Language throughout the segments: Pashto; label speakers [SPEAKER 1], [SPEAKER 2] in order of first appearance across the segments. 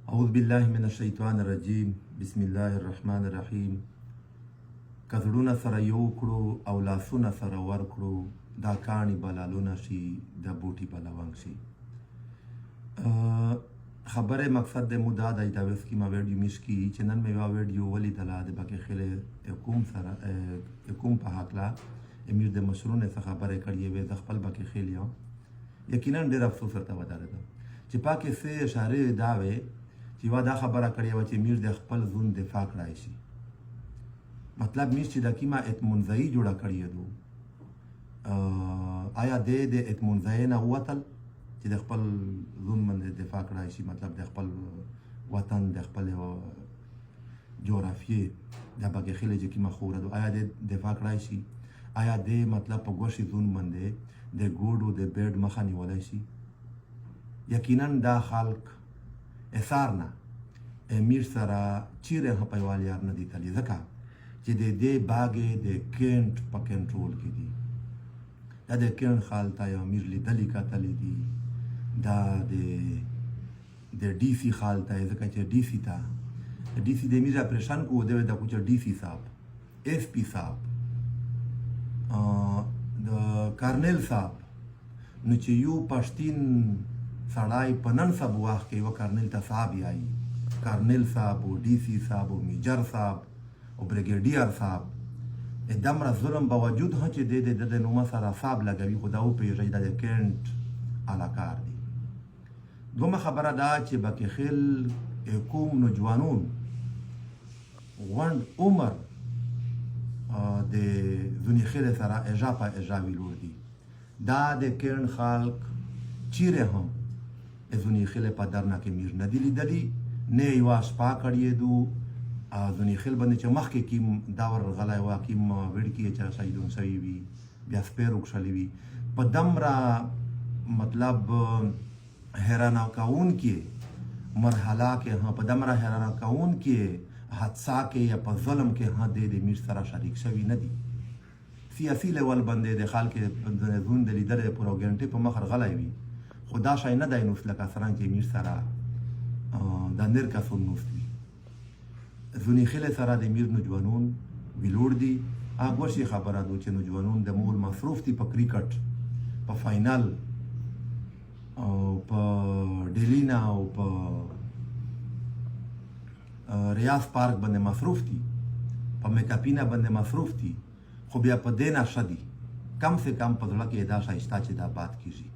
[SPEAKER 1] اعوذ بالله من الشیطان الرجیم بسم الله الرحمن الرحیم. که زړونه سره یو کړو او لاسونه سره ورکړو، دا کاڼي به لالونه شي، دا بوټي به لونګ شي. خبره مقصد د مو دا دی، دا وس کی ما ویډیو مش کی چې نن مې یوه ویډیو ولیدله د بکې خېلې کوم سره کوم په هکله امیر د مشرونو څخه خبرې کړې وې. زه خپل بکې خېل یم، یقینا ډېر افسوس ورته ودرېدم چې پاکې څه اشارې دا وې چې یوه دا خبره کړې وه چې میر د خپل زون دفاع کړای شي. مطلب میر چې د کیمه اتمنځایي جوړه کړې دو، آیا د د اتمنځای نه ووتل چې د خپل زون باندې دفاع کړای شي؟ مطلب د خپل وطن، د خپل جغرافیې، د بګې خېلې چې کومه خوره ده، آیا د دفاع کړای شي؟ آیا د مطلب په ګوشي زون باندې د ګوډو د بیډ مخه نیولای شي؟ یقینا دا خلک اثار نه امیر سره چیرې هم په یوه لیار نه دي تللي، ځکه چې د دې باغې د کینټ په کنټرول کې دي. دا د کینټ خال ته یو امیر لیدلي کتلي دي، دا د ډي سي خال ته، ځکه چې ډي سي ته ډي سي د امیر اپریشن کو دی، د کوچ ډي سي صاحب، ایس پی صاحب، د کارنیل صاحب. نو چې یو پښتین سړی په نن سبا وخت کې یو کارنیل ته صاحب یایي، کارنیل صاحب او ډي سي صاحب او میجر صاحب او بریګیډیر صاحب، دمره ظلم باوجود هم چې د د نومه سره صاحب لګوي، خو دا وپېژني دا د کینټ علاکار دی. دومره خبره ده چې بکې خیل کوم نوجوانون غونډ عمر د ځونی خیل سره اجا په اجا ویلوړ دي. دا د کیڼ خلک چیرې هم ځونی خیل په درنه کې میر نه دي لیدلي، نه یوه شپه کړې دو. ځونی خیل باندې چې مخکې کیم دور غلی وه، کیم وړکي چې شهیدون شوي وي، بیا سپیر وکښلي وي، په دمره مطلب حیرانه کوونکې مرحله کې هم، په دمره حیرانه کوونکې حادثه کې یا په ظلم کې هم د میر سره شریک شوي نه دي. سیاسي لیول باندې د خلک د زون د لیدل پوره ګنټې په مخ غلی وي، خو دا شی نه دی نوست لکه څرنګه چې میر سره د نر کسون نوست وي. ځونی خېلې سره د میر نوجوانون ویلوړ دي. هغه شي خبره دو چې نوجوانون د مول مصروف دي په کرکټ، په فاینل او په ډیلینا او په ریاض پارک باندې مصروف دي، په میکاپینا باندې مصروف دي، خو بیا په دې نشه دي کم سه کم په زړه کې دا شی شته چې دا بات کیږي.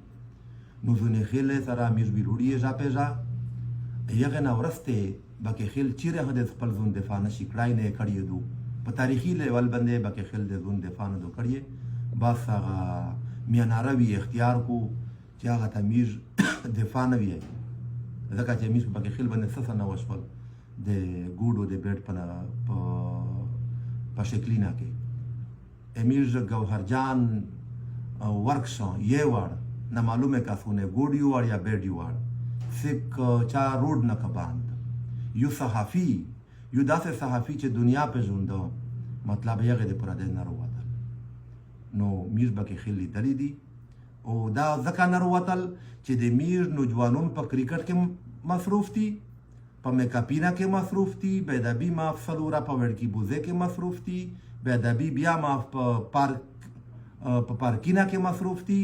[SPEAKER 1] نو ځونې خېلې سره میر ویلوړي ژا پیژا یغه نه ورسته بکې خېل چیرې هم د خپل زون دفاع نشي کړای، نه یې کړی دو. په تاریخي لیول باندې بکې خېل د زون دفاع نه دو کړی، بس هغه میاناروي اختیار کو چې هغه ته میر دفاع نه وی، ځکه چې میر په بکې خېل باندې څه څه نه وشول. د ګوډو د بیډ په شکلینا کې امیر ګوهر جان ورک شو، یې وړ نه معلومه کسونه ګوډ یو وړ یا بیډ یو وړ سک چا روډ نه کباند. یو صحافي، یو داسې صحافي چې دنیا پېژونده، مطلب یې د پر دې نه وروتل. نو میر بکې خېل لیدلې دي او دا ځکه نه وروتل چې د میر نوجوانون په کرکټ کې مصروف دي، په میکاپینا کې مصروف دي، بیا معاف سلورا په وړکی بوزه کې مصروف دي، بیا د بی بیا معاف په پارک په پارکینا کې مصروف دي،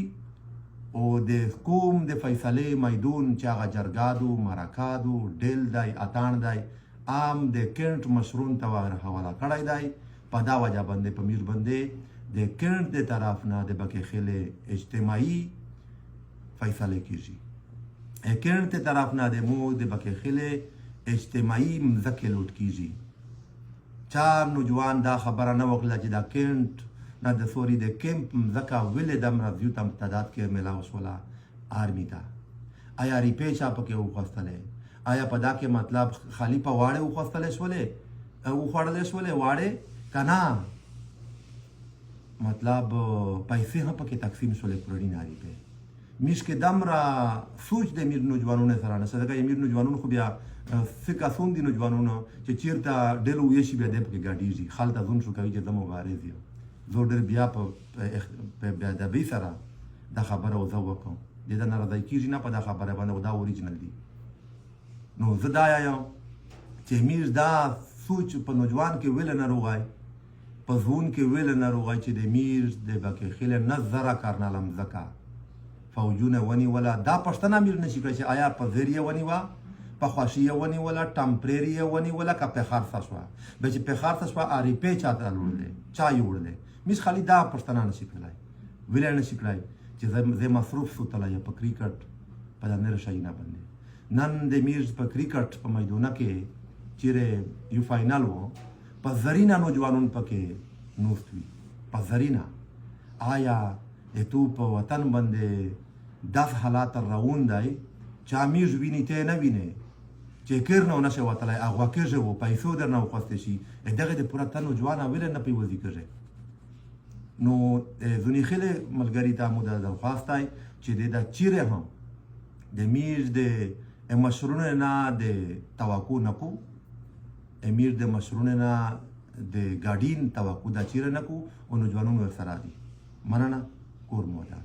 [SPEAKER 1] او د کوم د فیصلې میدون چې هغه جرګه دو، مرکه دو، ډیل دی، اتاڼ دی، عام د کینټ مشرون ته ور حواله کړی دی. په دا وجه باندې په میر باندې د کینټ د طرف نه د بکې خېلې اجتماعي فیصله کیږي، کینټ د طرف نه د مو د بکې خېلې اجتماعي مځکې لوټ کیږي. چا نوجوان دا خبره نه وکړه چې دا کینټ نه د سوري د کیمپ مځکه ولې دمره زیوته تعداد کې ملاو شوله آرمي ته؟ آیا ریپې چا پکې وخوستلې؟ آیا په دا کې مطلب خالی په واړې وخوستلې شولې، وخوړلې شولې واړې که نه؟ مطلب پیسې هم پکې تقسیم شولې پرړي ناري پې میش کې دمره سوچ د میر نوجوانونو سره نشته، ځکه میر نوجوانونو خو بیا څه کسون دي نوجوانونو چې چیرته ډېر ویشي بیا دی پکې ګډېږي، خلته ځون شو کوي چې زه مبارز یم، زه ډېر بیا په بې ادبۍ سره دا خبره او زه وکړم، دې ته ناراضه کېږي نه په دا خبره باندې، خو دا اوریجنل دي. نو زه دا یم چې میر دا سوچ په نوجوان کې ویل نه روغای، په ځون کې ویل نه روغای چې د میر د بکې خېله نه زره کرنالم ځکه فوجونه ونیوله. دا پښتنه میر نشي کړی چې آیا په زیر یې ونیوه، په خوښي یې ونیوله، ټمپرري یې ونیوله، که په خرڅه شوه؟ به چې په خرڅه شوه، اریپې چا ته لوړلې، چا یې وړلې؟ میر خالي دا پښتنه نشي کړلی، ویلی نشي کړای چې زه مصروف سوتلی په کرکټ په دا نر شیونه باندې. نن د میر په کرکټ په میدانه کې چیرې یو فاینل و، په زرینه نوجوانون پکې نوست وي، په زرینه. آیا تو په وطن باندې داس حالات روان دی چې امیر ویني ته نه ویني چې کیر نه نشه وتلای، هغه کېږي و پیسو درنه وخوستې شي، دغه د پوره تنو جوانه ویل نه پیوځي کېږي. نو ځونی خېلې ملګری ته مو دا درخواست دی چې د دا چیرې هم د میر د مشرونو نه د توقع نه کو، امیر د مشرونو نه د ګاډین توقع دا چیرې نه کو، او نو ځوانانو ورسره دي. مننه، کور مو ودان.